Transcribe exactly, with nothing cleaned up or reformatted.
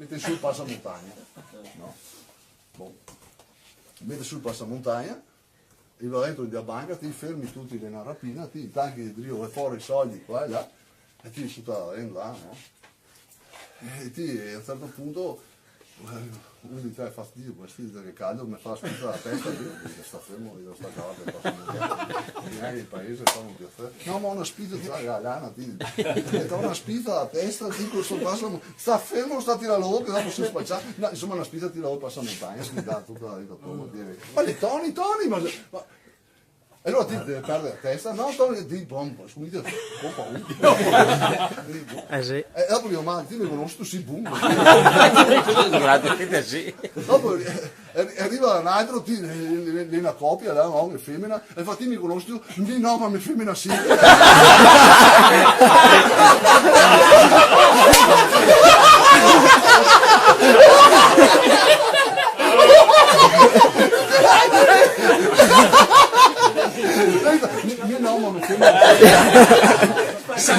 Mete su el pasamontagna, no? Bon. Mete su el pasamontagna, e va dentro in de banca, ti fermi tuti, l'è na rapina, ti intanto che drio, e fora i soldi, qua e là, e ti su ta, e là, no? E ti, a un certo punto, eh, uno dixe: "Eh, fastidio, fastidio, che caldo, me fa la spizza a la testa", digo, "Sta fermo, sta cavata, sta fermo." Neanche in paese, fa un piacer. "No, ma una spizza, sa, la lana, ti, me fa una spizza a la testa", digo, "sto qua, sta fermo, sta tirando, che dopo se spacia." No, insoma, una spizza tira el pasamontagna, scusa, tuta la vita, tuta la vita. "Ma l'è Toni, Toni, ma, ma..." E alora ti te perdi la testa, no, Toni, ti, bom, subito, colpa uno. Eh, sì. E dopo digo: "Ma ti me conosi?" "Sì, bum." Grazie, sì. Dopo, eh, e, e riva un altro, ti, le, le, le, na copia, là, no? Che femena, e fa: "Ti me conosi?" "Sì, no, ma me femena sì." "Mi, mi no, ma me femena sì."